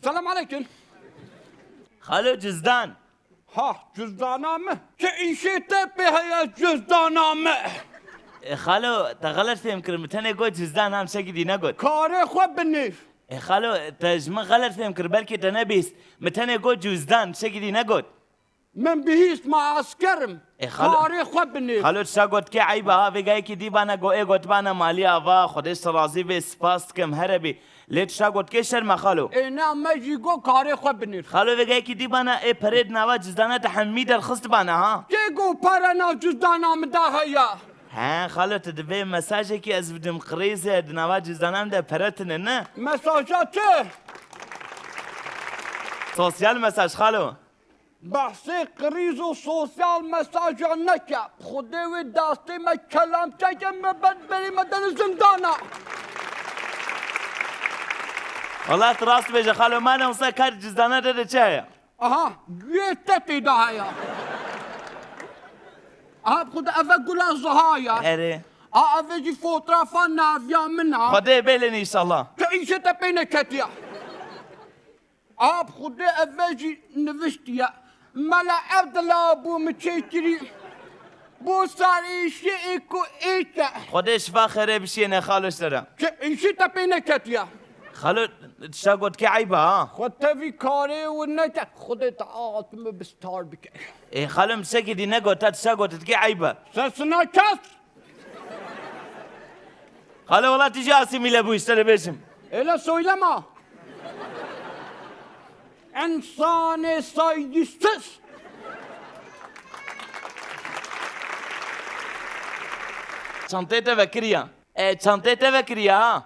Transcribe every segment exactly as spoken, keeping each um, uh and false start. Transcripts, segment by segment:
Selam aleyküm. Xalo, cizdan. Ha, cüzdana min? Çi îşê te pê heye cüzdana min? E, xalo, te xelet fêm kir, min tenê got cizdan, ha, tiştekî dî negot. Karê xwe binêr. E, xalo, te ji min xelet fêm kir, belkî te nebîst. Min tenê got cüzdan, tiştekî dî negot. Min bihîst, ma esker im. E, xalo, karê xwe binêr. Xalo, tişta gotkê eyb e ha, vêga yekî dî bana go, ê gotibana malî ava, Xwedê ji te razî bê, spas dikim, here bî. Lê tişta gotkê şerm e xalo. Ê ne, me jî got karê xwe binêr. Xalo, vêga yekî dî bana, ê perê di nava cizdana te hemî derxistibana ha. Kê got pere nav cizdana min de heye? He, xalo, tu divê mesajekî ez bidim, qirêze, di nava cizdana min de pere tune, ne? Mesaja çi? Sosyal mesaj xalo. Behsê qirîz û sosyal mesaja neke. Xwedê wê destê me kelamçeke me ber berê me dene zindana. Wela tu rast bêje xalo, ma ne wisa kar cizdana de de çi heye? Aha, guhê te tê de heye. Aha, bi Xwedê eve gula ziha ye. Erê. A, eve jî fotoğrafa naviya min a. Xwedê bêlin înşallah. Tu îşê te pê neketiye. A, bi Xwedê eve jî niviştiye. Mela Evdila bû min çêkirî. Bû sar êşê ê ku êke. Xwedê şifa xêrê bişiyêne xalo ji te re. Çi îşî te pê neketiye? Xalo, tişta gotkê eyb e ha. Xwe tevî karê û neke. Xwedê te at min bi star bike. Ê xalo, min tiştekî dî negot, te tişta gotikê eyb e. Sesina kes. Xalo, wela tu jî asîmîle bûyî, ji te re bêjim. Öyle söyleme. İnsanı saygısız. Çanteyê te vekiriya. E, çanteyê te vekiriya ha.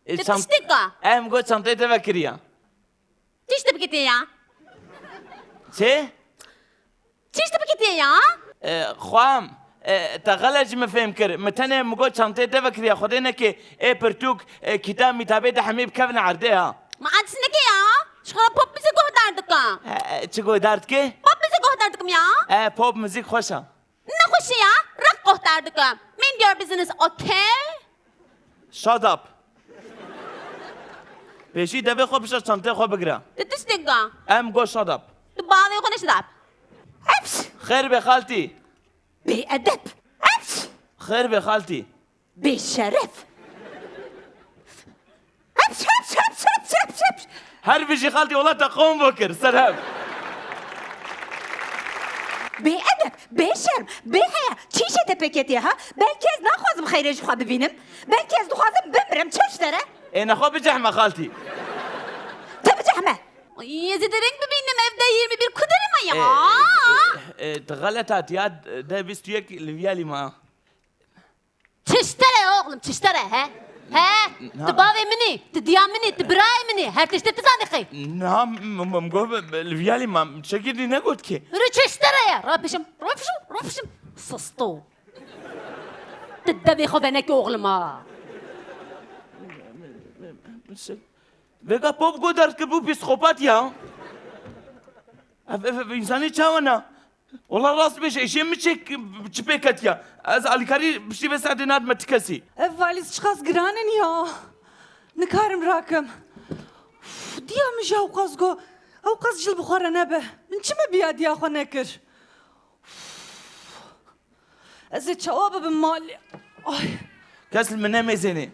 E, çant-, Tiştika. Em got çanteyê te vekiriya. Tişt bikitiye ya. Çi? Tişt bikitiye ya. E, xwam, e, te xelet ji min fêm kir. Min tenê min got çanteyê te vekiriye. Xwedê neke ê pirtûk, e, kîtab mîtabê te hemî bikevine erdê ha. Ma ez neke ya. Ji xwe pop müzik guhdar dikim. E, e, çi guhdar dike? Pop müzik guhdar dikim ya. E, pop müzik xweş e. Nexweşiya, rek guhdar dikim. Mind your business, okay? Shut up. Pêşî devê xwe bişe çanteyê xwe bigire. Tu tiştek ga. Em got shut up. Tu bavê xwe ne shut up. Eps! Xêr be xaltî. Bêedeb. Eps! Xêr be xaltî. Bêşeref. Heps, heps, heps, heps, heps, heps. Her bijî xaltî, wela te qom bikir, ser hev. Bêedeb, bêşerm, bêheya, çi îşê te pê ketiye ha? Belkî ez naxwazim xeyrê ji xwe bibînim. Belkî ez dixwazim bimirim, çi ji te re? Ê nexwe bicehme xaltî. Te bicehme. Ay, ez ê dereng bibînim, ev de yirmi bir ku derê me ya. Ê, ê, ê, ê, tu xelet hatiya, de bîst û yek li viyalî ma. Çi ji te re oxlum, çi ji te re, he? He? Na. Tu bavê min î, tu diya min î, tu birayê min î, her tiştê tu zanî qey. Na, m-, m-, m-, got, li viyalî ma, çekî dî negot ki. Rû çi ji te re ye? Rapişim, rapişim, rapişim. Sisto. Tu devê xwe venekî oxlum ha. Vêga pop godar dikir bû psîkopat ya. Ev, ev, ev însanî çawa na? Wela rast bêje, îşê min çi, çi pê ketiye? Ez alîkarî piştî vê saetê nadime ti kesî. Ev valîz çiqas giran in ya. Nikarim rakim. Uf, diya min jî ewqas got, ewqas cil bi xwe re nebe. Min çi me biya diya xwe nekir? Uf. Ez ê çawa bibim malê? Ay. Kes li min nemêzênê.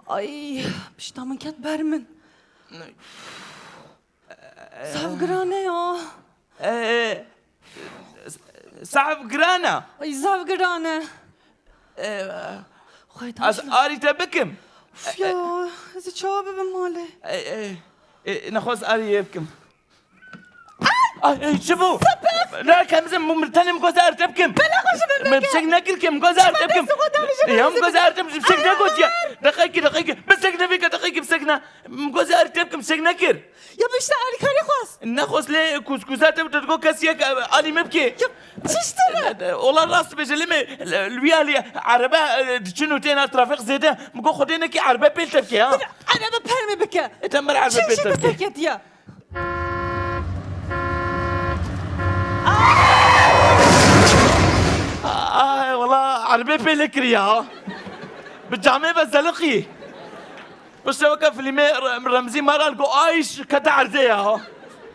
Ay, pişta min ket ber min. Zaf giran e ya. Ee, zaf giran e. Ay, zaf giran e. Ee, Xwedê ez arî te bikim. Uf ya, ez ê çawa bibim malê? Ee, ee, ee, nexwest arî yê bikim. Ay, ay, çi bû? Nakem zim, min tenê min goz arî te bikim. Bela xwe ji min bike. Min çek nekir ki, min goz arî te bikim. Ya min goz arî te bikim, çek negotiye. Deqekî, deqekî. Min çek nevike, deqekî, min çek ne. Min goz arî te bikim, çek nekir. Ya bişte alîkarî xwest. Nexwest lê kûzkûza te te digot kes yek, e, alî me bike. Ya çi ji te re? E, e, ola rast bêje lê me, e, li wî alî erebe, e, diçin û têna trafîk zêde. Min got Xwedê nekî erebe pêl te bike ha. Bir erebe per min bike. E, te min erebe pêl te bike. Çi ji te pêketiye? Ay, wela erebe pêl kiriye ha. Bi camê ve zeliqî. Piştre weke filmê Re-, Remzî Maral got, "Ayş kete erzê ya."